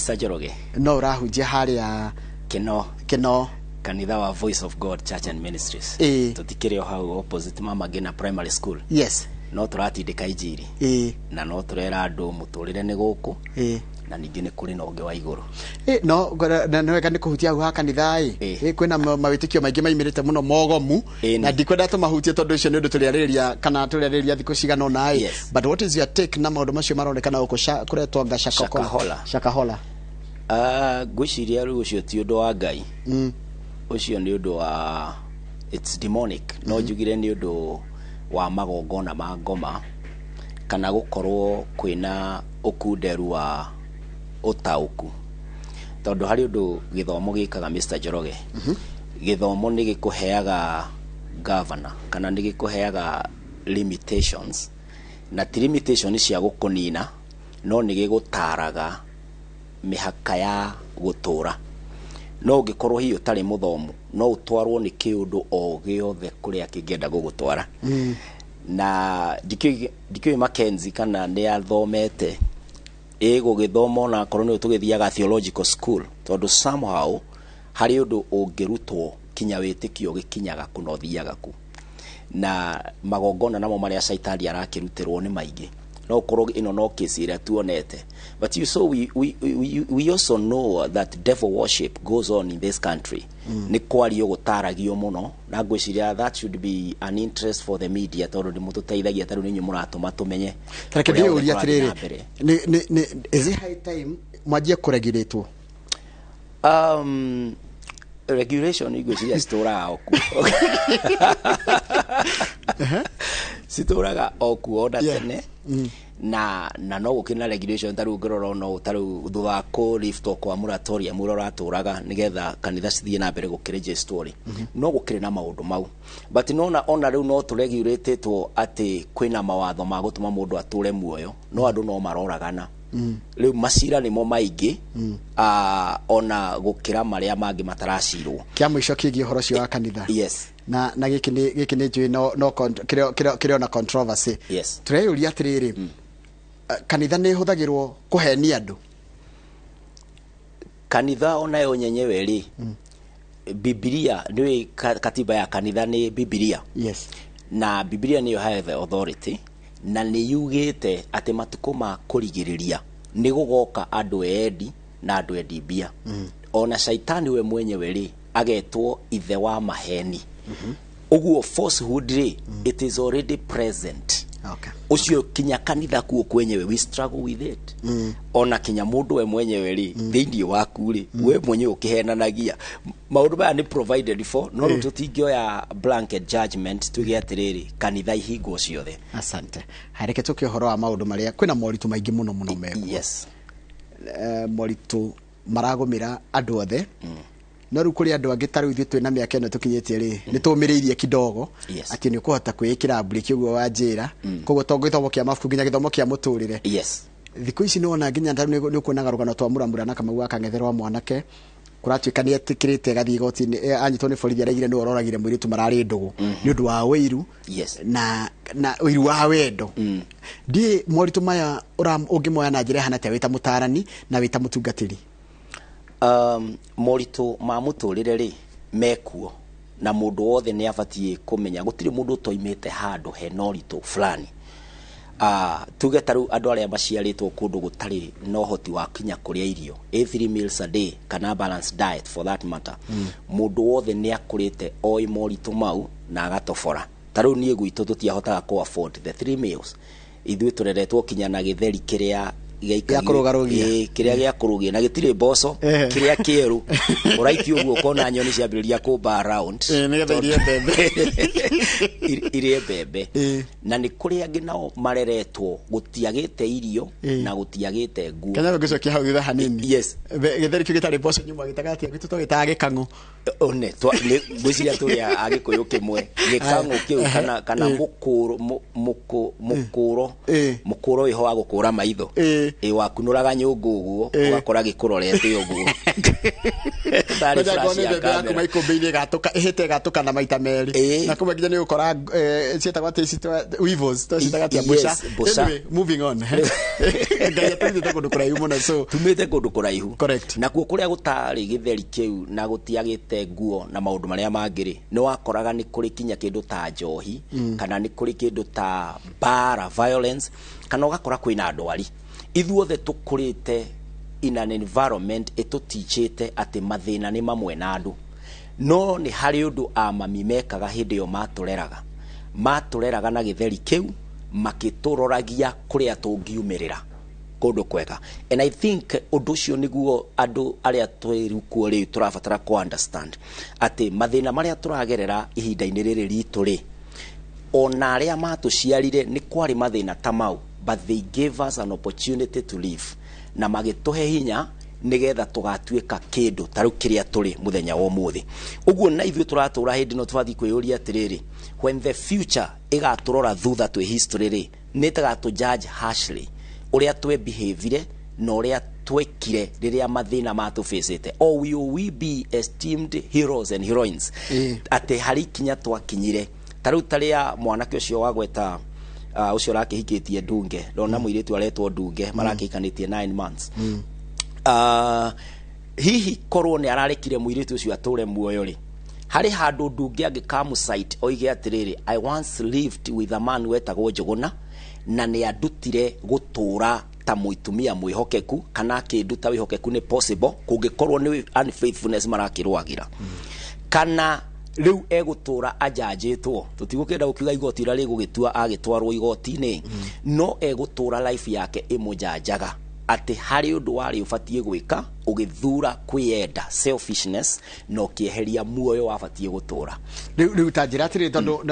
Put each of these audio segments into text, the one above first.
Mr. Njoroge. No ũrahunjia harĩa Kino. Kino. Kanitha wa Voice of God Church and Ministries. Tũtikĩrĩ o hau opposite Mama Ngina Primary School. No tũratindĩka injiri. Na no tũrera andũ mũtũrĩre nĩ gũkũ. Na ningĩ nĩ kũrĩ na ũngĩ wa igũrũ. No na nĩ wega nĩ kũhutia hau ha kanitha ĩ. Kwĩna mawĩtĩkio maingĩ maimĩrĩte mũno mogomu. Na ndikwenda tũmahutie tondũ ũcio nĩ ũndũ tũrĩarĩrĩria kana tũrĩarĩrĩria thikũ cigana ũna ĩ. But what is your take na maũndũ macio maronekana gũkũ kũretwo anga Shakahola. Shakahola. Ngwĩciria rĩu ũcio ti ũndũ wa Ngai. Ũcio nĩ ũndũ wa, it's demonic. No njugire nĩ ũndũ wa magongona ma ngoma kana gũkorwo kwĩna ũkunderu wa ũtaũku. Tondũ harĩ ũndũ gĩthomo gĩkaga Mr. Njoroge. Gĩthomo nĩ gĩkũheaga governor kana nĩ gĩkũheaga limitations, na ti limitations cia gũkũnina, no nĩ gĩgũtaraga mĩhaka ya gũtũra. No ũngĩkorwo hihi ũtarĩ mũthomu, no ũtwarwo nĩ kĩũndũ o gĩothe kũrĩa kĩngĩenda gũgũtwara. Na ndikĩũĩ Mackenzie kana nĩ athomete, ĩgũgĩthoma ona akorwo nĩwe tũgĩthiaga theological school, tondũ somehow harĩ ũndũ ũngĩrutwo kinya wĩtĩkio ũgĩkinyaga kũ na ũthiaga kũ. Na magongona namo marĩa caitani arakĩrutĩrwo nĩ maingĩ. No ũkorwo ĩno no case ĩrĩa tuonete. But you saw we also know that devil worship goes on in this country. Nĩ kwario gũtaragio mũno, na ngwĩciria that should be an interest for the media, tondũ nĩ mũtũteithagia, tarĩu nĩ inyuĩ mũratũma tũmenye Tareke ũrĩa ndĩyũrie kũrathiĩ atĩrĩrĩ, na mbere. Is it high time mwanjie kũregulatwo? Regulation ngwĩciria citũraga o kuo. Citũraga o kuo ona tene. Na no gũkĩrĩ na regulation, ta rĩu ũngĩrora no ta rĩu thutha wa kũ lift kwa moratorium ũrĩa ũratũraga nĩgetha kanitha cithiĩ na mbere gũkĩregister rĩ, no gũkĩrĩ na maũndũ mau. But nona ona rĩu no tũregulatĩtwo atĩ kwĩna mawatho ma gũtũma mũndũ atũre muoyo, no andũ no maroragana. Rĩu macira nĩmo maingĩ, ona gũkĩra marĩa mangĩ mataracirwo. Kĩa mũico kĩgiĩ ũhoro ũcio wa kanitha. Na gĩkĩ nĩ njũĩ no kĩrĩ ona controversy. Tũreyũria atĩrĩrĩ, kanitha nĩ ĩhũthagĩrwo kũhenia andũ? Kanitha onayo nyenyewe rĩ, Bibilia nĩ katiba ya kanitha nĩ Bibilia. Na Bibilia nĩyo higher the authority, na nĩ yugĩte atĩ matukũ ma kũrigĩrĩria nĩ gũgoka andũ endi na andũ endi mbia. Ona Shaitani we mwenyewe rĩ, agetwo ithe wa maheni. Ũguo falsehood rĩ, it is already present. Ũcio kinya kanitha kuo kwenyewe, we struggle with it. Ona kinya mũndũ we mwenyewe rĩ, thĩinĩ waku rĩ, we mwenyewe ũkĩhenanagia. Maũndũ maya nĩ provided for, no rĩu tũtingĩoya blanket judgment tuge atĩrĩrĩ, kanitha ihingwo ciothe. Asante. Hareke tũke ũhoro wa maũndũ marĩa kwĩna moritũ maingĩ mũno mũno mekuo. Moritũ maragũmĩra andũ othe. No rĩu kũrĩ andũ angĩ ta rĩu ithuĩ twĩna mĩaka ĩno tũkinyĩtie rĩ, nĩ tũmĩrĩirie kidogo. Atĩ nĩ ũkũhota kwĩĩkĩra breki ũguo wa njĩra. Koguo to gĩthomo kĩa mabuku nginya gĩthomo kĩa mũtũrĩre. Thikũ ici nĩ wona nginya ta rĩu nĩ ũkuonaga rũgano twa Muramura na Kamau wa Kang'ethe rwa mwanake. Kũratuĩka nĩ etĩkĩrĩte agathiĩ igoti-inĩ, anyitwo nĩ borithi araigire nĩwe ũroragire mũirĩtu mararĩ ndũgũ. Nĩ ũndũ wa ũiru. Na ũiru wa wendo. Ndiĩ moritũ maya ũngĩmoya na njĩra ĩhana atĩa wĩ ta mũtarani na wĩ ta mũtungatĩri? Moritũ ma mũtũrĩre rĩ, mekuo. Na mũndũ wothe nĩ abatiĩ kũmenya gũtirĩ mũndũ ũtoimĩte handũ hena ũritũ fulani. Tuge ta rĩu andũ arĩa maciarĩtwo kũndũ gũtarĩ na ũhoti wa kinya kũrĩa irio, a 3 meals a day kana balanced diet for that matter. Mũndũ wothe nĩ akũrĩte oĩ moritũ mau na agatobora. Ta rĩu niĩ gwitũ tũtiahotaga kũ afford the 3 meals. Ithuĩ tũreretwo kinya na gĩtheri kĩrĩa gĩa kũrũgarũgia. Kĩrĩa gĩa kũrũgia na gĩtirĩ mboco, kĩrĩa kĩerũ. Ũraikia ũguo ũkona nyoni ciambĩrĩria kũmba round. Nĩgetha irie mbembe. Irie mbembe. Na nĩ kũrĩ angĩ nao mareretwo gũtiagĩte irio na gũtiagĩte nguo. Kenya ngũcokia hau thutha hanini. Gĩtheri kĩu gĩtarĩ mboco nyuma gĩtaga atĩa? Gwitũ twagĩtaga gĩkang'ũ. One, nĩ ngwĩciria tũrĩ a Gĩkũyũ kĩmwe. Gĩkang'ũ kĩu kana mũkũro. Mũkũro wĩho wa gũkũra maitho. Wakunũraga nyũngũ ũguo, ũgakora gĩkũrorete ũguo. Tarĩ Kwanja flash ngone ya mbembe yaku kamera. maikũmbĩ-inĩ ĩgatũka, ĩhĩte ĩgatũka na maita merĩ. Na kũmwe nginya nĩ ũkoraga twĩtaga ciĩtagwo atĩ ici weevils, twacitaga atĩa mbũca. Yes, mbũca. Anyway, moving on. Ngai atũrutĩte kũndũ kũraihu mũno, so tumĩte kũndũ kũraihu. Correct. Nakuo kũrĩa gũtarĩ gĩtheri kĩu na gũtiagĩte nguo na maũndũ marĩa mangĩ rĩ, nĩ wakoraga nĩ kũrĩ kinya kĩndũ ta njohi, kana nĩ kũrĩ kĩndũ ta mbara, violence, kana ũgakora kwĩna ndwari. Ithuothe tũkũrĩte in an environment ĩtũtichĩte atĩ mathĩna nĩ mamwe na andũ, no nĩ harĩ ũndũ amami mekaga hĩndĩ ĩyo matũreraga na gĩtheri kĩu, makĩtũroragia kũrĩa tũngiumĩrĩra kũndũ kwega. And I think ũndũ ũcio nĩguo andũ arĩa twĩrukuo rĩu tũrabatara kũ understand, atĩ mathĩna marĩa tũragerera ihinda-inĩ rĩrĩ ritũ rĩ, ona arĩa matũciarire nĩ kwarĩ mathĩna ta mau, but they gave us an opportunity to live na magĩtũhe hinya nĩgetha tũgatuĩka kĩndũ ta rĩu kĩrĩa tũrĩ mũthenya wa ũmũthĩ. Ũguo na ithuĩ tũratũra hĩndĩ ĩno, tũbathiĩ kwĩyũria atĩrĩrĩ, when the future ĩgatũrora thutha twĩ history rĩ, nĩ ĩtagatũ judge harshly ũrĩa twebehavire na ũrĩa twekire rĩrĩa mathĩna matũbĩcĩte, or will we be esteemed heroes and heroines atĩ harĩ ikinya twakinyire ta rĩu tarĩa mwanake ũcio wagweta, ũcio ũrakĩhikĩtie Ndunge. Ndona mũirĩtu aretwo Ndunge, marakĩhikanĩtie 9 months. Hihi korwo nĩ ararekire mũirĩtu ũcio atũre muoyo rĩ, harĩ handũ Ndunge angĩkamũcite oige atĩrĩrĩ, "I once lived with a man wetagwo Njũgũna na nĩ andutire gũtũra ta mũitumia mwĩhokeku," kana akĩnduta wĩhokeku nĩ possible kũngĩkorwo nĩ unfaithfulness marakĩrũagĩra, kana rĩu egũtũra ajanjĩtwo. Tũtigũkĩenda gũkiuga igoti ũrĩa rĩgũgĩtua agĩtwarwo igoti-inĩ, no egũtũra life yake ĩmũjanjaga atĩ harĩ ũndũ warĩ ũbatiĩ gwĩka, ũgĩthura kwĩyenda, selfishness, na ũkĩeheria muoyo wabatiĩ gũtũra. Rĩu ta njĩra atĩrĩrĩ, tondũ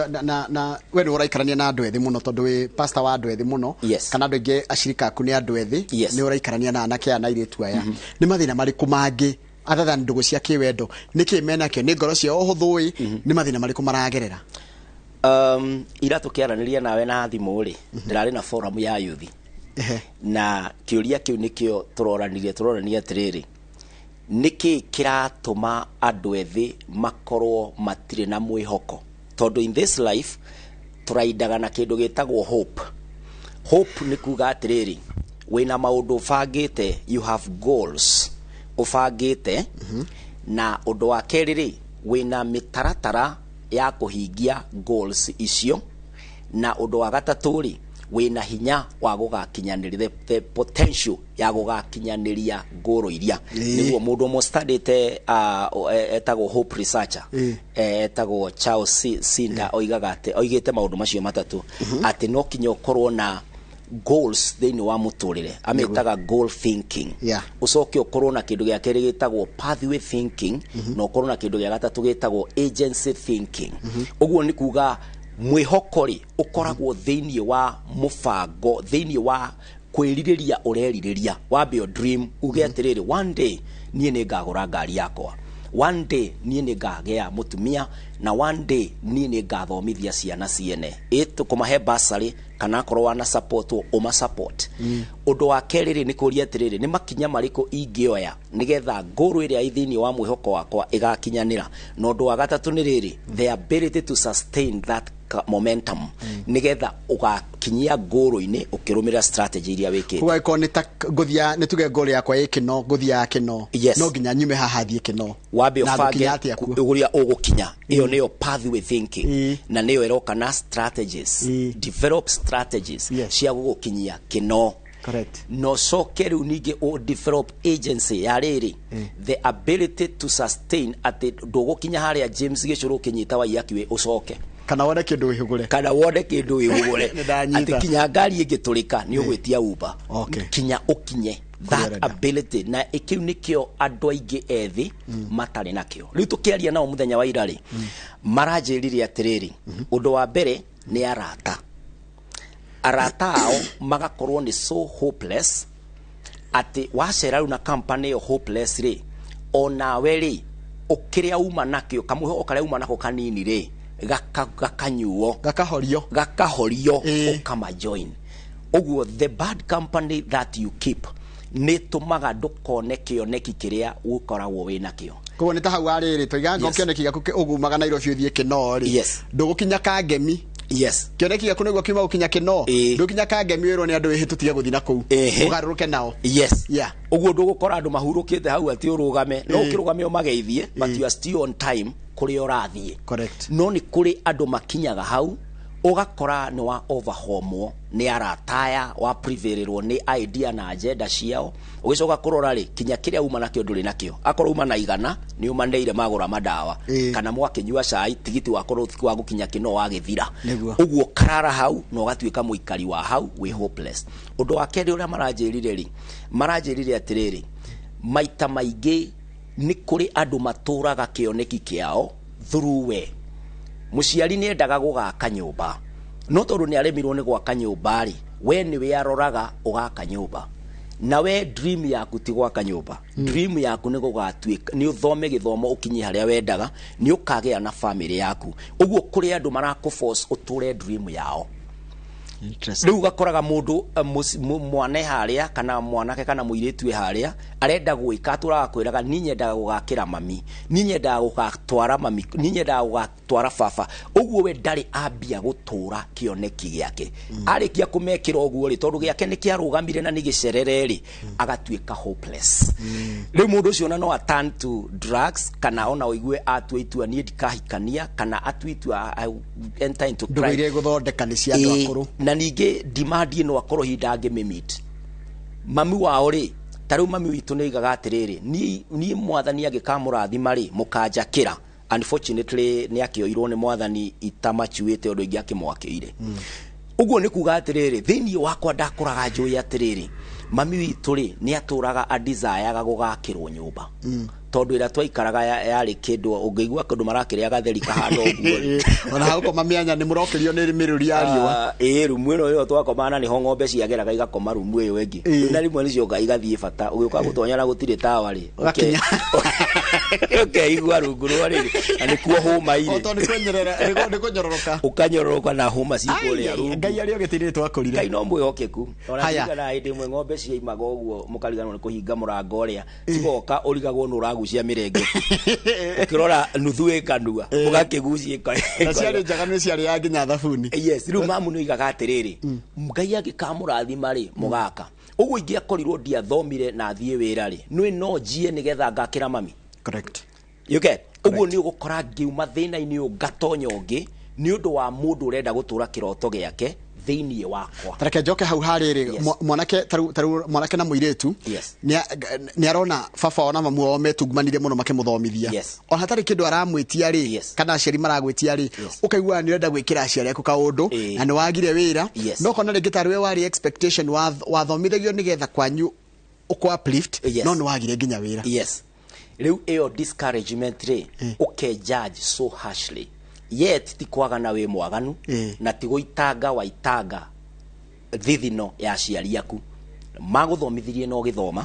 na we nĩ ũraikarania na andũ ethĩ mũno, tondũ wĩ pastor wa andũ ethĩ mũno, kana andũ aingĩ acirika aku nĩ andũ ethĩ, nĩ ũraikarania na anake aya na airĩtu aya, nĩ mathĩna marĩkũ mangĩ other than ndũgũ cia kĩwendo? Nĩ kĩ menakĩo? Nĩ ngoro ciao ũhũthũ ĩ? Nĩ mathĩna marĩkũ maragerera? Ira tũkĩaranĩria nawe na thimũ rĩ, ndĩrarĩ na forum ya yuthi, na kĩũria kĩu nĩkĩo tũroranirie. Tũrorania atĩrĩrĩ, nĩkĩ kĩratũma andũ ethĩ makorwo matirĩ na mwĩhoko? Tondũ in this life tũraindaga na kĩndũ gĩtagwo hope. Hope nĩ kuga atĩrĩrĩ, wĩna maũndũ ũbangĩte, you have goals ũbangĩte, na ũndũ wa kerĩ rĩ, wĩna mĩtaratara ya kũhingia goals icio, na ũndũ wa gatatũ rĩ, wĩna hinya wa gũgakinyanĩria, the potential ya gũgakinyanĩria ngũrũ iria. Nĩguo mũndũ ũmwe studyte etagwo hope researcher, etagwo Charles Sinder, oigaga atĩ, oigĩte maũndũ macio matatũ, atĩ no kinya ũkorwo na goals thĩinĩ wa mũtũrĩre, amĩtaga goal thinking, ũcoke ũkorwo na kĩndũ gĩa kerĩ gĩtagwo pathway thinking, na ũkorwo na kĩndũ gĩa gatatũ gĩtagwo agency thinking. Ũguo nĩ kuga mwĩhoko rĩ, ũkoragwo thĩinĩ wa mũbango, thĩinĩ wa kwĩrirĩria ũrerirĩria, wambe o dream, uge atĩrĩrĩ, "One day niĩ nĩ ngagũra ngari yakwa, one day niĩ nĩ ngagĩa mũtumia, na one day niĩ nĩ ngathomithia ciana ciene," ĩ kũmahe bursary, kana akorwo wana support ũma support. Ũndũ wa kerĩ rĩ, nĩ kũria atĩrĩrĩ, nĩ makinya marĩkũ ingĩoya nĩgetha ngũrũ ĩrĩa ĩ thĩinĩ wa mwĩhoko wakwa ĩgakinyanĩra? Na ũndũ wa gatatũ nĩ rĩrĩ, the ability to sustain that momentum, nĩgetha ũgakinyia ngũrũ-inĩ ũkĩrũmĩrĩra strategy iria wĩkĩte. Koguo angĩkorwo nĩ ta ngũthia, nĩ tuge ngũrũ yakwa ĩ kĩno, ngũthiaga kĩno, no nginya nyume haha thiĩ kĩno. Wambe Na ũbange ngũkinya atĩa kuo? Ũrĩa ũgũkinya, ĩyo nĩyo pathway thinking, na nĩyo ĩroka na strategies. Develop strategies cia gũgũkinyia kĩno. Na ũcoke rĩu ningĩ ũ develop agency ya rĩrĩ, the ability to sustain, atĩ ndũgũkinya harĩa James Gĩcũrũ ũkĩnyita Waiyaki wĩ ũcoke. Kana wone kĩndũ wĩhũgũre. Kana wone kĩndũ wĩhũgũre. Nĩ ndanyita. Atĩ kinya ngari ĩngĩtũrĩka nĩ ũgwĩtia Uber kinya ũkinye that ũrenda. ability. Na kĩu nĩkĩo andũ aingĩ ethĩ matarĩ nakĩo. Rĩu tũkĩaria nao mũthenya wa ira rĩ, maranjĩrire atĩrĩrĩ, ũndũ wa mbere nĩ arata. Arata ao magakorwo nĩ so hopeless, atĩ wacera rĩu na company ĩyo hopeless rĩ, onawe rĩ, ũkĩrĩa uma nakĩo, kamwĩhoko karĩa uma nako kanini rĩ, gakanyuo. Gakahorio. Gakahorio. Ũkama join. Ũguo the bad company that you keep nĩ tũmaga ndũkone kĩoneki kĩrĩa ũkoragwo wĩ nakĩo. Koguo nĩ ta hau arĩrĩ tũiga ngo kĩoneki gĩaku ũgumaga Nairobi ũthiĩ Kĩnoo rĩ, ndũgũkinya Kangemi. Kĩoneki gĩaku nĩguo kiuma gũkinya Kĩnoo, ndũkinya Kangemi wĩrwo nĩ andũ ĩhĩ tũtige gũthiĩ na kũu, ũgarũrũke nao. Ũguo ndũgũkora andũ mahurũkĩte hau atĩ ũrũgame, no ũkĩrũgame ũmageithie, but you are still on time kũrĩa ũrathiĩ. No nĩ kũrĩ andũ makinyaga hau ũgakora nĩ wa overwhelmwo nĩ arataya wa prevailĩrwo nĩ idea na agenda ciao, ũgĩcoka kũrora rĩ, kinya kĩrĩa uma nakĩo ndũrĩ nakĩo. Akorwo uma na 100 nĩ ũmaneire magũra madawa, kana mwakĩnyua cai, tigiti wakorwo wa gũkinya Kĩno wagĩthira. Ũguo karara hau na ũgatuĩka mũikari wa hau wĩ hopeless. Ũndũ wa kerĩ ũrĩa maranjĩrire rĩ, maranjĩrire atĩrĩrĩ, maita maingĩ nĩ kũrĩ andũ matũraga kĩoneki kĩao through we. Mũciari nĩ endaga gũgaka nyũmba, no tondũ nĩ aremirwo nĩ gwaka nyũmba rĩ, we nĩwe aroraga ũgaka nyũmba, na we dream yaku ti gwaka nyũmba. Dream yaku nĩ gũgatuĩka nĩ ũthome gĩthomo ũkinye harĩa wendaga, nĩ ũkagĩa na family yaku. Ũguo kũrĩ andũ marakũ force ũtũre dream yao. Rĩu ũgakoraga mũndũ mwana harĩa kana mwanake kana mũirĩtu harĩa arenda gwĩka, atũraga kwĩraga niĩ nyendaga gũgakĩra mami, niĩ nyendaga gũgatwara mami, niĩ nyendaga gũgatwara baba. Ũguo we ndarĩ ambia gũtũra kĩoneki gĩake. Arĩkia kũmekĩra ũguo rĩ, tondũ gĩake nĩ kĩarũgamire na nĩ gĩcerere rĩ, agatuĩka hopeless. Rĩu mũndũ ũcio ona no a turn to drugs, kana ona ũigue atue itua niĩ ndikahikania, kana atue itua I enter into Ndũgũ crime. iria igũthondeka nĩ cia andũ akũrũ. Na ningĩ demand ĩno akorwo hihi ndangĩmĩmeet. Mami wao rĩ, ta rĩu mami witũ nĩ oigaga atĩrĩrĩ, niĩ mwathani angĩkamũrathima rĩ, mũkanjakĩra. Unfortunately nĩ akĩoirwo nĩ mwathani itamachuĩte ũndũ ingĩ akĩmwakĩire. Ũguo nĩ kuga atĩrĩrĩ, thĩinĩ wakwa ndakũraga njũĩ atĩrĩrĩ, mami witũ rĩ, nĩ atũraga adesireaga gũgakĩrwo nyũmba. Tondũ ĩrĩa twaikaraga yarĩ kĩndũ ũngĩigua kĩndũ marakĩrĩa gatheri kahana ũguo rĩ. Ona hau koma mĩanya nĩ mũrokĩrio nĩ mĩrũri ya riũa. Ĩĩ, rumu ĩno ĩyo twakomaga na nĩho ng'ombe ciageraga igakoma rumu ĩyo ĩngĩ. Na rĩmwe nĩcioka igathiĩ bata, ũgĩũka gũtonya na gũtirĩ tawa rĩ, Ũgakinya. ũkeigua rungu rwa rĩrĩ, na nĩkuo hũma irĩ. O tondũ nĩ kũnyororoka. Ũkanyororoka na hũma cikũrĩa Ai, rungu. Ngai arĩ o gĩtĩ-inĩ twakũrire. Ngai no mwĩhokeku. Ona Haya. ndirikanaga hĩndĩ ĩmwe ng'ombe ciaimaga ũguo mũkariganĩrwo nĩ kũhinga mũrango ũrĩa, cigoka ũrigagwo nĩ ũragucia mĩrenge. Ũkĩrora nuthu ĩ kanua, ũgakĩgucia Na ciarĩ njega nĩ ciarĩaga nginya thabuni. Yes, rĩu mamu nĩ oigaga atĩrĩrĩ, Ngai angĩkamũrathima rĩ, mũgaka. Ũguo ingĩakorirwo ndiathomire na thiĩ wĩra rĩ, nĩ no njie nĩgetha ngakĩra mami. You get? Ũguo nĩ ũgũkora ngiuma thĩna-inĩ ũyũ ngatonya ũngĩ nĩ ũndũ wa mũndũ ũrenda gũtũra kĩroto gĩake thĩinĩ wakwa. Tareke njoke hau harĩrĩ, mwanake tarĩu mwanake na mũirĩtu, nĩ arona baba wao na mamu wao metungumanire mũno makĩmũthomithia. Ona hatarĩ kĩndũ aramwĩtia rĩ, kana aciari maragwĩtia rĩ, ũkaigua nĩ ũrenda gwĩkĩra aciari aku kaũndũ, na nĩ wagire wĩra. No ũkona rĩngĩ tarĩ we warĩ expectation, wathomithagio nĩgetha kwanyu ũkũ uplift, no nĩ wagire nginya wĩra. Rĩu ĩyo discouragement rĩ, ũke judge so harshly. Yet ti kwagana wĩ mwaganu, na ti gũitanga waitanga thithino ya aciari aku. Magũthomithirie na ũgĩthoma,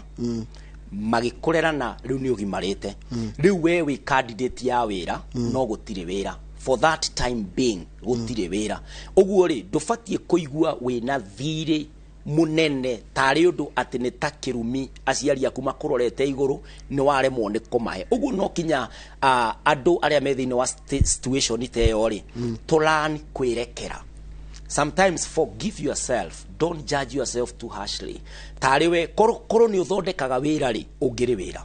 magĩkũrera na rĩu nĩ ũgimarĩte. Rĩu we wĩ candidate ya wĩra, no gũtirĩ wĩra. For that time being, gũtirĩ wĩra. Ũguo rĩ, ndũbatiĩ kũigua wĩna thirĩ mũnene tarĩ ũndũ atĩ nĩ ta kĩrumi aciari aku makũrorete igũrũ nĩ waremwo nĩ kũmahe. Ũguo no kinya, andũ arĩa me thĩinĩ wa situation ta ĩyo rĩ, to learn kwĩrekera. Sometimes forgive yourself, don't judge yourself too harshly. Tarĩ we, korwo nĩ ũthondekaga wĩra rĩ, ũngĩrĩ wĩra.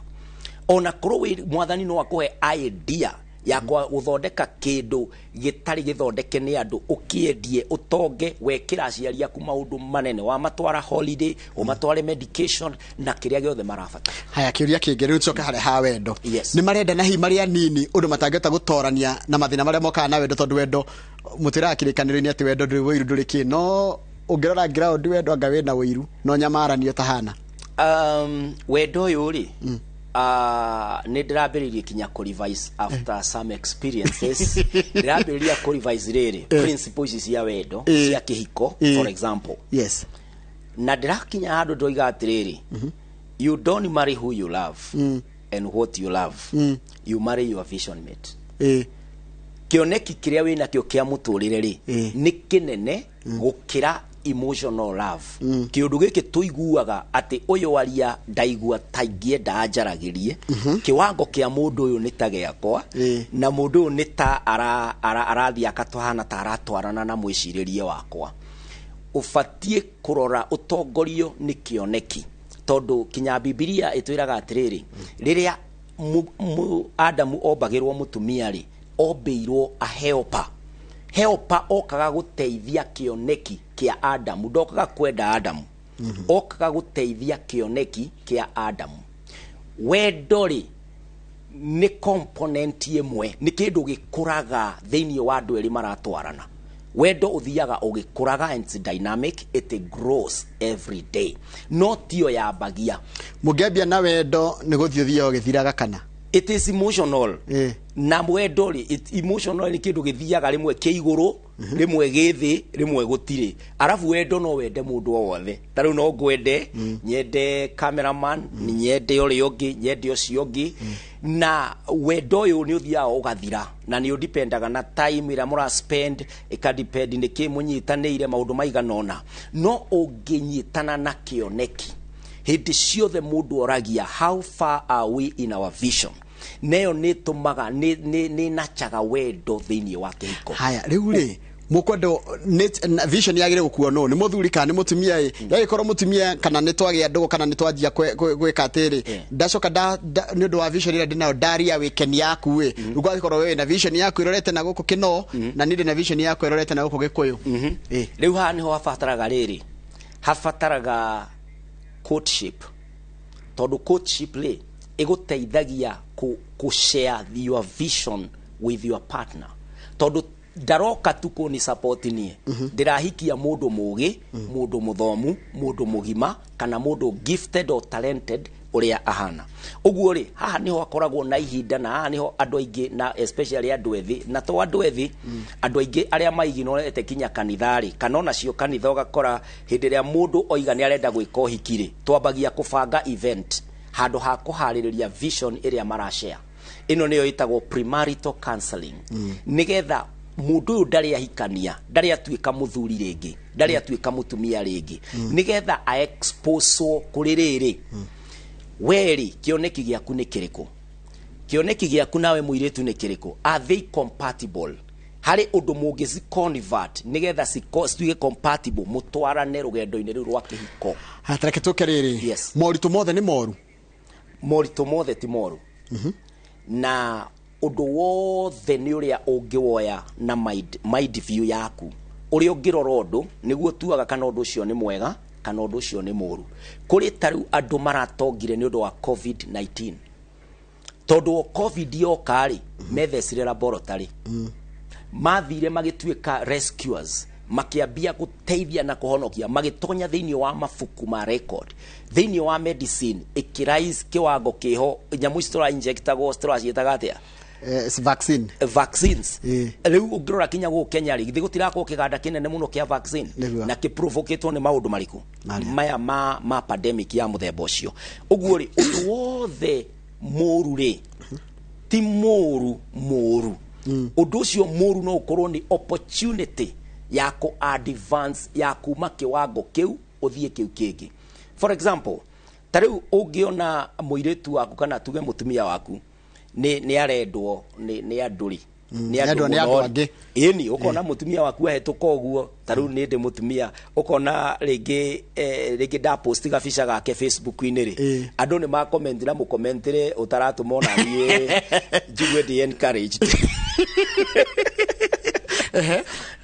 Ona korwo mwathani no akũhe idea ya gũthondeka kĩndũ gĩtarĩ gĩthondeke nĩ andũ, ũkĩendie, ũtonge, wekĩra aciari aku maũndũ manene, wamatwara holiday, ũmatware medication na kĩrĩa gĩothe marabatara. Haya, kĩũria kĩngĩ rĩu tũcoke harĩa ha wendo. Nĩ marenda na hihi marĩ anini ũndũ matangĩhota gũtorania na mathĩna marĩa mokaga na wendo, tondũ wendo mũtwĩraga kĩrĩkanĩro-inĩ atĩ wendo ndũrĩ ũiru ndũrĩ kĩ, no ũngĩrora ground wendo anga wĩna ũiru no nyamaranio tahana. Wendo ũyũ rĩ, nĩ ndĩrambĩrĩirie kinya kũ revise after some experiences. Ndĩrambĩrĩria kũ revise rĩrĩ principle ici cia wendo, cia kĩhiko, for example. Na ndĩrakinya handũ ndoiga atĩrĩrĩ, you don't marry who you love and what you love. You marry your vision mate. Kĩoneki kĩrĩa wĩnakĩo kĩa mũtũrĩre rĩ, nĩ kĩnene gũkĩra Emotional love, kĩũndũ gĩkĩ tũiguaga atĩ ũyũ aria ndaigua ta ingĩenda anjaragĩrie, kĩwango kĩa mũndũ ũyũ nĩ ta gĩakwa, na mũndũ ũyũ nĩ ta arathiĩ akatũhana ta aratwarana na mwĩcirĩrie wakwa. Ũbatiĩ kũrora ũtongorio nĩ kĩoneki, tondũ kinya Bibilia ĩtwĩraga atĩrĩrĩ, rĩrĩa Adamu ombagĩrwo mũtumia rĩ, ombĩirwo a helper. Helper okaga gũteithia kĩoneki kĩa Adamu, ndokaga kwenda Adamu, okaga gũteithia kĩoneki kĩa Adamu. Wendo rĩ, nĩ component ĩmwe, nĩ kĩndũ gĩkũraga thĩinĩ wa andũ erĩ maratwarana. Wendo ũthiaga ũgĩkũraga and it's dynamic, it grows every day, no tio yambagia. Mũngĩambia na wendo nĩ gũthiĩ ũthiaga ũgĩthiraga kana? It is emotional. Na wendo rĩ, emotional nĩ kĩndũ gĩthiaga rĩmwe kĩ igũrũ, rĩmwe gĩ thĩ, rĩmwe gũtirĩ. Arabu wendo no wende mũndũ o wothe. Ta rĩu no ngwende, nyende cameraman, nyende ũrĩa ũngĩ, nyende ũcio ũngĩ. Na wendo ũyũ nĩ ũthiaga ũgathira, na nĩ ũdipendaga na time ĩrĩa mũra spend, ĩkadepend nĩ kĩ mũnyitanĩire, maũndũ maigana ũna. No ũngĩnyitana na kĩoneki, hĩndĩ ciothe mũndũ oragia, "How far are we in our vision?" Neyo nĩ tũmaga nĩ nachaga wendo thĩinĩ wa kĩhiko. Haya, rĩu rĩ, mũkwenda vision yagĩrĩire gũkuo nũ? Nĩ mũthuri kana nĩ mũtumia? Ĩ yagĩkorwo mũtumia kana nĩ twagĩa ndũgũ kana nĩ twanjia gwĩka atĩrĩ, ndacoka nĩ ũndũ wa vision ĩrĩa ndĩnayo ndaria wĩkeni yaku ĩ, rĩu gwagĩkorwo we wĩna vision yaku ĩrorete na gũkũ kĩno, na niĩ ndĩna vision yakwa ĩrorete na gũkũ gĩkũyũ. Ĩ. Rĩu haha nĩho habataraga rĩrĩ, habataraga courtship, tondũ courtship rĩ, ĩgũteithagia ku share your vision with your partner, tondũ ndaroka tu kũni support niĩ. Ndĩrahikia mũndũ mũgĩ, mũndũ mũthomu, mũndũ mũgima, kana mũndũ gifted or talented ũrĩa ahana ũguo rĩ. Haha nĩho akoragwo na ihinda, na haha nĩho andũ aingĩ, na especially andũ ethĩ, na to andũ ethĩ, andũ aingĩ arĩa maiginorete kinya kanitha rĩ, kana onacio kanitha, ũgakora hĩndĩ ĩrĩa mũndũ oiga nĩ arenda gwĩka ũhiki rĩ, twambagia kũbanga event handũ ha kũharĩrĩria vision ĩrĩa marashare. Ĩno nĩyo ĩtagwo premarital counseling, nĩgetha mũndũ ũyũ ndarĩ ahikania, ndarĩ atuĩka mũthuri rĩngĩ, ndarĩ atuĩka mũtumia rĩngĩ, nĩgetha aexposwo kũrĩ rĩrĩ, werĩ kĩoneki gĩaku nĩ kĩrĩkũ, kĩoneki gĩaku nawe mũirĩtu nĩ kĩrĩkũ, are they compatible, harĩ ũndũ mũngĩ convert nĩgetha cituĩke compatible, mũtwarane rũgendo-inĩ rũu rwa kĩhiko. Hatareke tũke rĩrĩ. Yes. Moritũ mothe nĩ moru? Moritũ mothe ti moru, na ũndũ wothe nĩ ũrĩa ũngĩwoya na mind view yaku, ũrĩa ũngĩrora ũndũ nĩguo tuaga kana ũndũ ũcio nĩ mwega kana ũndũ ũcio nĩ mũru. Kũrĩ ta rĩu andũ maratongire nĩ ũndũ wa COVID-19, tondũ o COVID yoka rĩ, methecire laboratory, mathire magĩtuĩka rescuers, makĩambia gũteithia na kũhonokia, magĩtonya thĩinĩ wa mabuku ma record thĩinĩ wa medicine, ĩkĩraise kĩwango kĩho nyamũ ici tũra injectagwo, tũraciĩtaga atĩa? Vaccine. Vaccines. Rĩu ũngĩrora kinya gũkũ Kenya rĩ, githĩ gũtirakorwo kĩganda kĩnene mũno kĩa vaccine? Na kĩprovokĩtwo nĩ maũndũ marĩkũ? Marĩa. Maya ma pandemic ya mũthemba ũcio. Ũguo rĩ, ũndũ wothe mũru rĩ, ti mũru mũru. Ũndũ ũcio mũru no ũkorwo nĩ opportunity ya kũ advance, ya kuma kĩwango kĩu ũthiĩ kĩu kĩngĩ. For example, ta rĩu ũngĩona mũirĩtu waku kana tuge mũtumia waku nĩ arendwo nĩ andũ rĩ, nĩ andũ nĩ andũ mũno rĩ. Angĩ. Ĩni ũkona mũtumia waku ahĩtũka ũguo, ta rĩu nĩ ndĩ mũtumia, ũkona rĩngĩ rĩngĩ ndapost gabica gake Facebook-inĩ rĩ, andũ nĩ makomentire na mũkomentire ũtaratũma ona niĩ njigue ndĩ encouraged,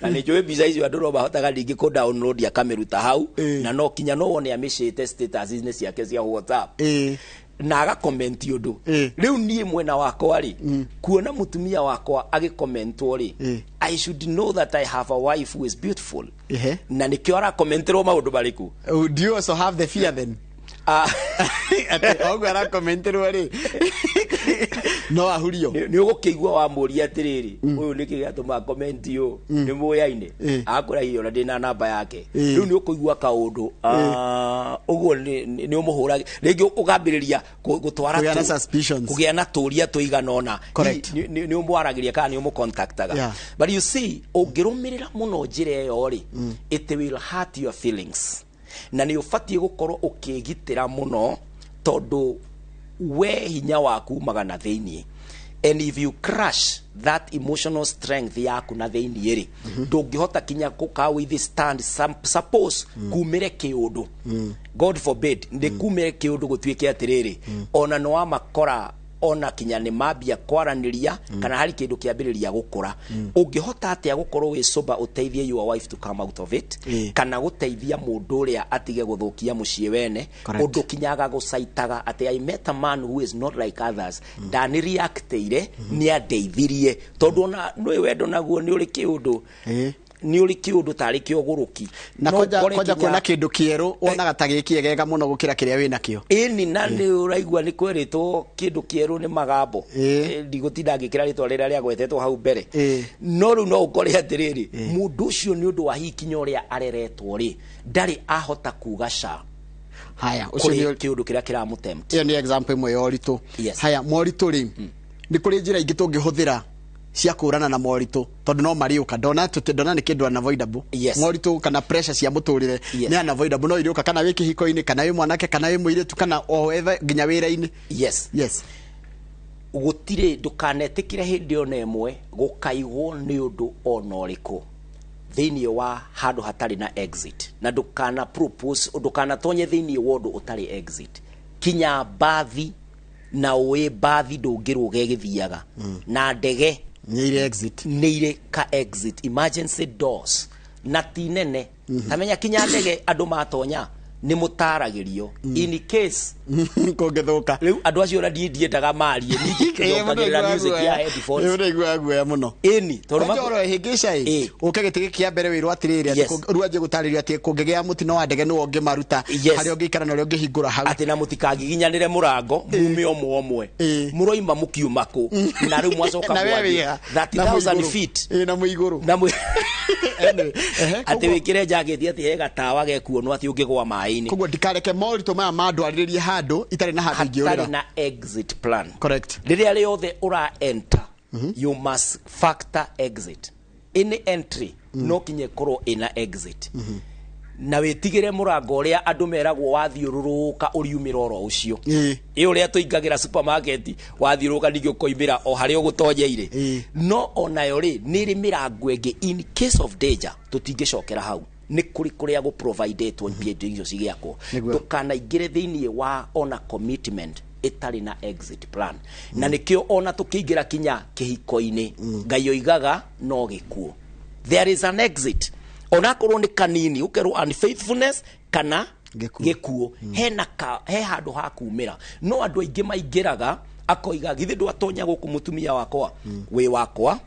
na nĩ njũĩ mbica icio andũ no mahotaga ningĩ kũ download akamĩruta hau, na no kinya no wone amĩcĩte status-inĩ ciake cia WhatsApp na agakomenti ũndũ. Rĩu niĩ mwena wakwa rĩ, kuona mũtumia wakwa agĩkomentwo rĩ, I should know that I have a wife who is beautiful, na nĩkĩo arakomenterwo maũndũ marĩkũ. Oh, do you also have the fear then? Ah. Atĩ oguo arakomenterwo rĩ, No ahurio. Nĩ ũgũkĩigua wamũria atĩrĩrĩ, ũyũ nĩkĩ gĩatũma comment ũũ, nĩ mũyaine, akwĩra hihi ona ndĩna namba yake. Rĩu nĩ ũkũigua kaũndũ, ũguo nĩ ũmũhũra rĩngĩ, ũkambĩrĩria gũtwara Kũgĩa na suspicions. Kũgĩa na tũria tũigana ũna. Correct. Nĩ ũmwaragĩria kana nĩ ũmũcontactaga. But you see, ũngĩrũmĩrĩra mũno njĩra ĩyo rĩ, it will hurt your feelings, na nĩ ũbatiĩ gũkorwo ũkĩgitĩra mũno, tondũ we hinya waku umaga na thĩiniĩ, and if you crush that emotional strength yaku na thĩiniĩ rĩ, ndũngĩhota kinya gũka withstand some, suppose kumĩre kĩũndũ, God forbid, nĩ kumĩre kĩũndũ gũtuĩke atĩrĩrĩ, ona nĩ wamakora, ona kinya nĩ mambia kwaranĩria, kana harĩ kĩndũ kĩambĩrĩria gũkũra, ũngĩhota atĩa gũkorwo wĩ sober ũteithie your wife to come out of it, kana gũteithia mũndũ ũrĩa atige gũthũkia mũciĩ wene? Correct. Ũndũ kinyaga gũcaitaga atĩ I met a man who is not like others, ndani reactĩire, nĩ andeithirie, tondũ ona nĩ wendo naguo nĩ ũrĩ kĩũndũ, nĩ ũrĩ kĩũndũ tarĩ kĩogũrũki. Na No kwanja ũkore kwanja kuona kĩndũ kĩerũ wonaga ta gĩ kĩegega mũno gũkĩra kĩrĩa wĩ nakĩo. Ĩni, na nĩ ũraigua nĩ kwerĩtwo kĩndũ kĩerũ nĩ magambo. Ndigũtinda ngĩkĩra rĩtwa rĩrĩa rĩagwetetwo hau mbere. No rĩu no ũkore atĩrĩrĩ, mũndũ ũcio nĩ ũndũ wa hihi kinya ũrĩa areretwo rĩ, ndarĩ ahota kuga ca Haya, ũcio kũrĩ nĩ kĩũndũ kĩrĩa kĩramũtempt. Ĩyo nĩ example ĩmwe ya ũritũ. Yes. Haya, moritũ rĩ, nĩ kũrĩ njĩra ingĩ tũngĩhũthĩra cia kũrana na moritũ, tondũ no marĩũka, ndona ndona nĩ kĩndũ unavoidable? Yes. Moritũ kana pressure cia mũtũrĩre nĩ unavoidable, no irĩũka, kana wĩ kĩhiko-inĩ, kana wĩ mwanake, kana wĩ mũirĩtu, kana o wethe nginya wĩra-inĩ. Yes. Yes. Gũtirĩ, ndũkanetĩkĩre hĩndĩ ona ĩmwe gũkaigwo nĩ ũndũ ona ũrĩkũ thĩinĩ wa handũ hatarĩ na exit, na ndũkana propose, ndũkanatonye thĩinĩ wa ũndũ ũtarĩ exit. Kinya mbathi, na ũĩ mbathi ndũngĩrũga ĩgĩthiaga, na ndege nĩ irĩ exit. Nĩ irĩ ka exit, emergency doors, na ti nene. Tamenya kinya ndege andũ matonya nĩ mũtaragĩrio in case kũngĩthũka. Rĩu andũ acio ona ndiĩ ndiendaga marie, ningĩ thokagĩrĩra music ya headphones. Ĩĩ, ũraigua guoya mũno. Ĩni, tondũ Kwanja oro hĩngĩca ĩ, ũke gĩtĩ gĩkĩ kĩa mbere wĩrwo atĩrĩrĩ, atĩ rĩu anjie gũtarĩrio atĩ kũngĩgĩa mũtino wa ndege nĩwe ũngĩmaruta, harĩa ũngĩikara na ũrĩa ũngĩhingũra hau. Atĩ na mũtikagiginyanĩre mũrango, mume ũmwe ũmwe. Mũroima mũkiuma kũ na rĩu mwacoka Na we mwathiĩ wĩha. 30,000 feet. Ĩ, na mũigũrũ. Na mwĩ Anyway, ehe, atĩ wĩkĩre jaketi atĩ he gatawa gekuonwo atĩ ũngĩgwa maĩ-inĩ. Koguo ndikareke moritũ maya mandwarĩrĩrie handũ itarĩ na handũ hatarĩ ingĩũrĩra. Na exit plan. Correct. Rĩrĩa rĩothe ũra enter, you must factor exit. Any entry no kinye ĩkorwo ĩna exit, na wĩtigĩre mũrango ũrĩa andũ meragwo wathiũrũrũka ũriumĩra oro ũcio. Ĩ, ũrĩa tũingagĩra supermarket, wathiũrũrũka ningĩ ũkoimĩra o harĩa ũgũtonyeire. No onayo rĩ, nĩ ĩrĩ mĩrango ĩngĩ in case of danger, tũtingĩcokera hau, nĩ kũrĩ kũrĩa gũprovidetwo indo icio cigĩakwo. Ndũkanaingĩre thĩinĩ wa ona commitment ĩtarĩ na exit plan, na nĩkĩo ona tũkĩingĩra kinya kĩhiko-inĩ, Ngai oigaga no gĩkuũ. There is an exit, onakorwo nĩ kanini, ũkerwo unfaithfulness kana Gĩkuũ. Gĩkuũ, hena ka, he handũ ha kumĩra. No andũ aingĩ maingĩraga akoiga, githĩ ndwatonya gũkũ, mũtumia wakwa, wĩ wakwa,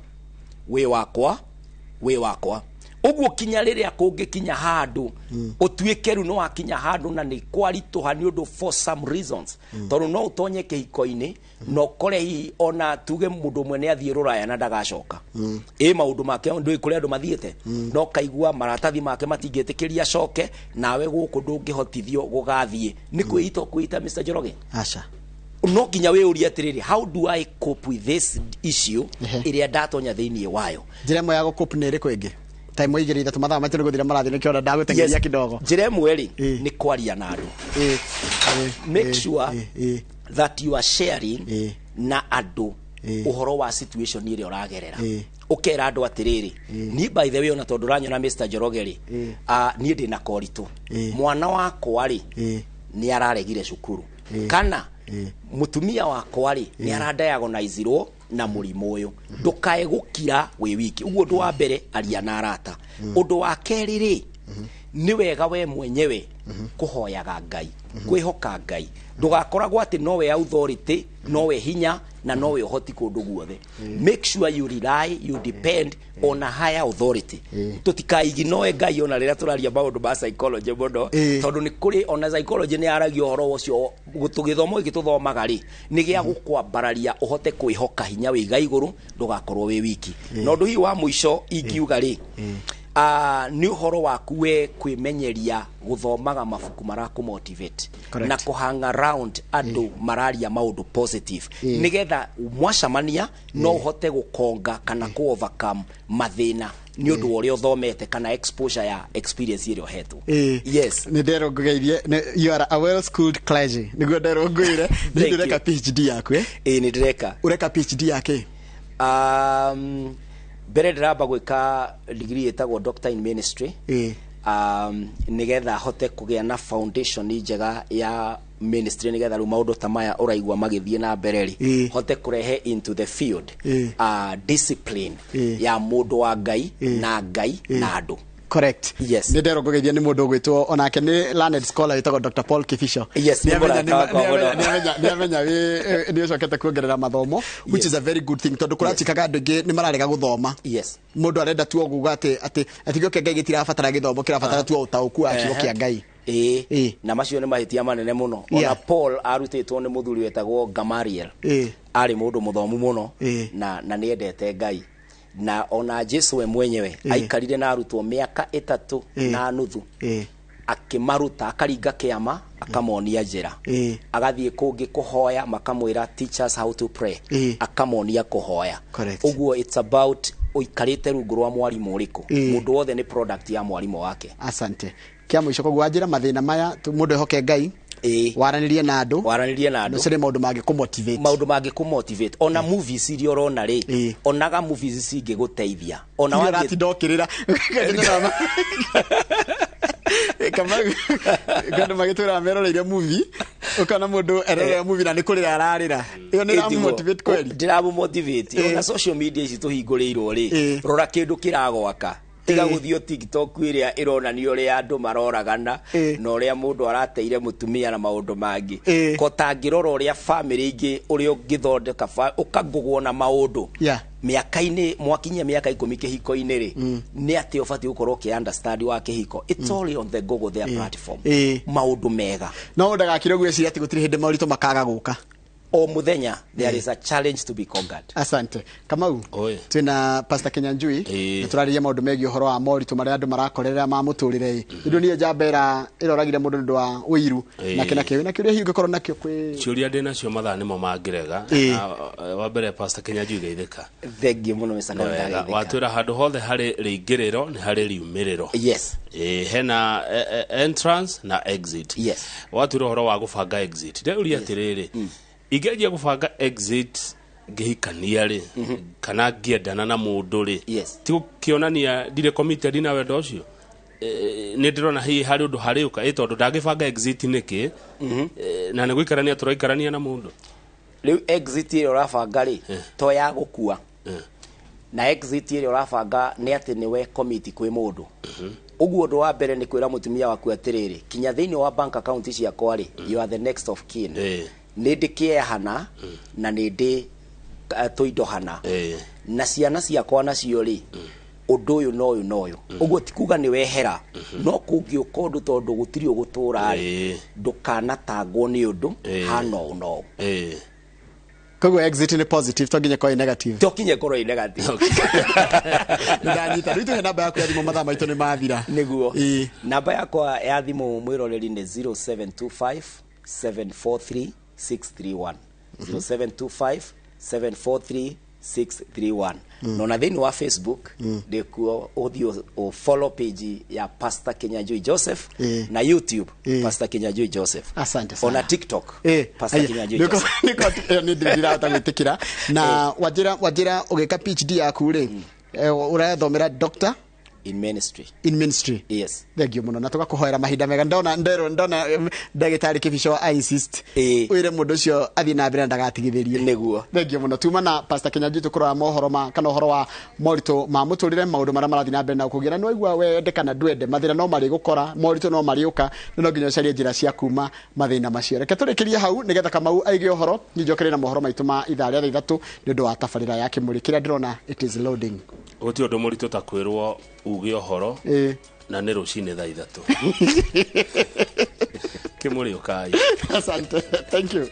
wĩ wakwa, wĩ wakwa, ũguo kinya rĩrĩa kũngĩkinya handũ ũtuĩke rĩu no wakinya handũ na nĩ kwaritũha nĩ ũndũ for some reasons, tondũ no ũtonye kĩhiko-inĩ na ũkore hihi ona tuge mũndũ ũmwe nĩ athiĩ rũraya na ndagacoka, ĩ maũndũ make ndũĩ kũrĩa andũ mathiĩte, no kaigua maratathi make matingĩtĩkĩria acoke, nawe gũkũ ndũngĩhotithio gũgathiĩ, nĩ kwĩita ũkwĩita, Mr. Njoroge. Aca. No nginya wĩyũrie atĩrĩrĩ, how do I cope with this issue ĩrĩa ndatonya thĩinĩ wayo? Njĩra ĩmwe ya gũcope nĩ ĩrĩkũ ĩngĩ? Ta ĩmwe, igĩrĩ, ithatũ, mathaa maitũ nĩ gũthira marathiĩ, nĩkĩo ndagũteng'eria kidogo. Njĩra ĩmwe rĩ, nĩ kwaria na andũ. Make sure that you are sharing na andũ ũhoro wa situation ĩrĩa ũragerera. Ũkera andũ atĩrĩrĩ, niĩ by the way, ona tondũ ũranyona Mr. Njoroge rĩ, niĩ ndĩna koritũ, mwana wakwa rĩ, nĩ araregire cukuru, kana mũtumia wakwa rĩ, nĩ aradiagnoseirwo na mũrimũ ũyũ. Ndũkae gũkira wĩ wiki ũguo. Ũndũ wa mbere, aria na arata. Ũndũ wa kerĩ rĩ, Nĩ wega we mwenyewe kũhoyaga Ngai, kwĩhoka Ngai. Ndũgakoragwo atĩ nowe authority, nowe hinya na nowe ũhoti kũndũ guothe. Make sure you rely, you depend on a higher authority. Tũtikaiginoe Ngai ona rĩrĩa tũraria maũndũ ma psychology mũno, tondũ nĩ kũrĩ ona psychology nĩ yaragia ũhoro ũcio. Gĩthomo gĩkĩ tũthomaga rĩ, nĩ gĩa gũkwambararia ũhote kwĩhoka hinya wĩ igaigũrũ, ndũgakorwo wĩ wiki. Na ũndũ hihi wa mũico ingiuga rĩ, nĩ ũhoro waku we kwĩmenyeria gũthomaga mabuku marakũ-motivate na kũ hang around andũ mararia maũndũ positive, nĩgetha mwacamania no ũhote gũkonga kana kũ overcome mathĩna nĩ ũndũ wa ũrĩa ũthomete kana exposure ya experience ĩrĩa ũhetwo. Yes. Nä nderwo ngũgeithie. You are a well schooled clergy, nĩguo nderwo ngwĩre. Thank nĩ ndĩreka you. PhD yaku, eh? Ĩĩ, nĩ ndĩreka. Ũreka PhD yake? Mbere ndĩramba gwĩka degree ĩtagwo Doctor in Ministry, nĩgetha hote kũgĩa na foundation njega ya ministry, nĩgetha rĩu maũndũ ta maya ũraigua magĩthiĩ na mbere rĩ, hote kũrehe into the field discipline ya mũndũ wa Ngai na Ngai na andũ. Correct. Yes. Nä nderwo ngũgeithie nĩ mũndũ ũgwĩtwo onake nĩ learned scholar wĩtagwo Dr. Paul Kibicho. Yes, nĩ mũrata wakwa mũno. Nĩ amenya nĩ ũcokete kuongerera mathomo, which is a very good thing, tondũ kũratuĩkaga andũ aingĩ nĩ mararega gũthoma. Mũndũ arenda tu oguga atĩ kiugo kĩa Ngai gĩtirabatara gĩthomo, kĩrabatara tu o ũtaũku wa kiugo kĩa Ngai. Ĩĩ. Na macio nĩ mahĩtia manene mũno. Ona Paul arutĩtwo nĩ mũthuri wetagwo Gamaliel. Arĩ mũndũ mũthomu mũno na nĩ endete Ngai, na ona Jesu we mwenyewe aikarire na arutwo mĩaka 3 na nuthu, akĩmaruta, akaringa kĩama, akamonia njĩra, agathiĩ kũngĩ kũhoya, makamwĩra, "Teach us how to pray." Akamonia kũhoya. Ũguo it's about ũikarĩte rungu rwa mwarimũ ũrĩkũ. Mũndũ wothe nĩ product ya mwarimũ wake. Asante. Kĩa mũico, koguo wanjĩra mathĩna maya mũndũ ehoke Ngai, waranĩrie na andũ, waranĩrie na andũ, ũcio nĩ maũndũ mangĩ kũmotivate. Maũndũ mangĩ kũmotivate, ona movies iria ũrona rĩ, onaga movies cingĩgũteithia ona Iria wathiĩ ũratinda ũkĩrĩra Kamau, andũ magĩtwĩra meroreire movie, ũkona mũndũ erorera movie na nĩ kũrĩra ararĩra, ĩyo nĩ ĩramũmotivate kweli? Ndĩramũmotivate. Ona social media ici tũhingũrĩirwo rĩ, rora kĩndũ kĩragwaka, tiga gũthiĩ TikTok ĩrĩa ĩronania ũrĩa andũ maroragana na ũrĩa mũndũ arateire mũtumia na maũndũ mangĩ. Ko tangĩrora ũrĩa family ingĩ, ũrĩa ũngĩthondeka ũkangũgwo na maũndũ mĩaka-inĩ mwakinyia mĩaka 10 kĩhiko-inĩ rĩ, nĩ atĩ ũbatiĩ gũkorwo ũkĩ understand wa kĩhiko. It's all on the Google, their platform, maũndũ mega. No ndagakire gwĩciria atĩ gũtirĩ hĩndĩ moritũ makaga gũka. O mũthenya there is a challenge to be conquered. Asante, Kamau. Oi. Twina Pastor Kinyanjui na tũrarĩria maũndũ megiĩ ũhoro wa moritũ marĩa andũ marakorerera ma mũtũrĩre. Ĩ ũndũ niĩ njamba ĩroragire mũndũ nĩ ũndũ wa ũiru na kĩũria hihi ũngĩkorwo nakĩo kwĩ Ciũria ndĩ nacio, mathaa nĩmo mangĩrega. Na, wa mbere, Pastor Kinyanjui, geithĩka. Thengiũ mũno, Mr. Nĩ wega. Ndagethĩka. Watwĩra handũ hothe harĩ rĩingĩrĩro nĩ harĩ riumĩrĩro. Yes. Ĩĩ, hena entrance na exit. Watwĩra ũhoro wa gũbanga exit, ndĩũria atĩrĩrĩ, ingĩanjia gũbanga exit ngĩhikania rĩ, kana ngĩendana na mũndũ rĩ, ti gũkĩonania ndirĩ committed na wendo ũcio? Nĩ ndĩrona hihi harĩ ũndũ harĩũka ĩ, tondũ ndangĩbanga exit nĩkĩ? Na nĩ gũikarania tũraikarania na mũndũ. Rĩu exit ĩrĩa ũrabanga rĩ, to ya gũkua, na exit ĩrĩa ũrabanga nĩ atĩ nĩwe commit kwĩ mũndũ. Ũguo ũndũ wa mbere nĩ kwĩra mũtumia waku atĩrĩrĩ, kinya thĩinĩ wa bank account ciakwa rĩ, you are the next of kin. Nĩ ndĩ kĩeha hana na nĩ ndĩ tũindo hana na ciana ciakwa nacio rĩ, ũndũ ũyũ na ũyũ na ũyũ. Ũguo ti kuga nĩ wehera, no kũngĩũka ũndũ, tondũ gũtirĩ ũgũtũra rĩ, ndũkanatangwo nĩ ũndũ hana ũũ na ũũ. Koguo exit nĩ positive, to nginya ĩkorwo ĩ negative. To kinye ĩkorwo ĩ negative. Nĩ ndanyita. Rĩu tũhe namba yaku ya thimũ, mathaa maitũ nĩ mathira. Nĩguo. Namba yakwa ya thimũ, mwĩroreri, nĩ 0725 743 631, 0725 743 631. Na ona thĩinĩ wa Facebook ndĩkuo, ũthiĩ ũ follow page ya Pastor Kinyanjui Joseph, na YouTube, Pastor Kinyanjui Joseph. Asante sana. Ona TikTok, Pastor Aya, Kinyanjui Joseph. Nĩko nĩ ndirahota gwĩtĩkĩra na wanjĩra ũgĩka PhD yaku rĩ, ũrathomera doctor In ministry. In ministry. Yes. Thengio muno na tũgakũhoera mahinda mega. Ndona nderwo ndona ndagĩtarĩ Kĩbico, I insist Ĩĩ. wĩre mũndũ ũcio athiĩ na mbere na ndagatigithĩrie. Nĩguo. Thengio muno. Tuma na Pastor Kinyanjui tũkũrora mohoro ma kana ũhoro wa moritũ ma mũtũrĩre, maũndũ marĩa marathiĩ na mbere na kũgĩra. Nĩ waigua wende kana ndwende, mathĩna no marĩgũkora, moritũ no marĩũka, no nginya ũcarie njĩra cia kuma mathĩna macio. Reke tũrĩkĩrie hau nĩgetha Kamau aige ũhoro, niĩ njokere na mohoro maitũ ma ithaa rĩa 3:00 nĩ ũndũ wa tabarĩra ya Kĩmũrĩ. Kĩrĩa ndĩrona, it is loading. Gũtirĩ ũndũ mũritũ ta kwĩrwo uge ũhoro Ĩĩ. na nĩ rũcinĩ thaa 3. Kĩmũrĩ ũkai. Asante, thank you.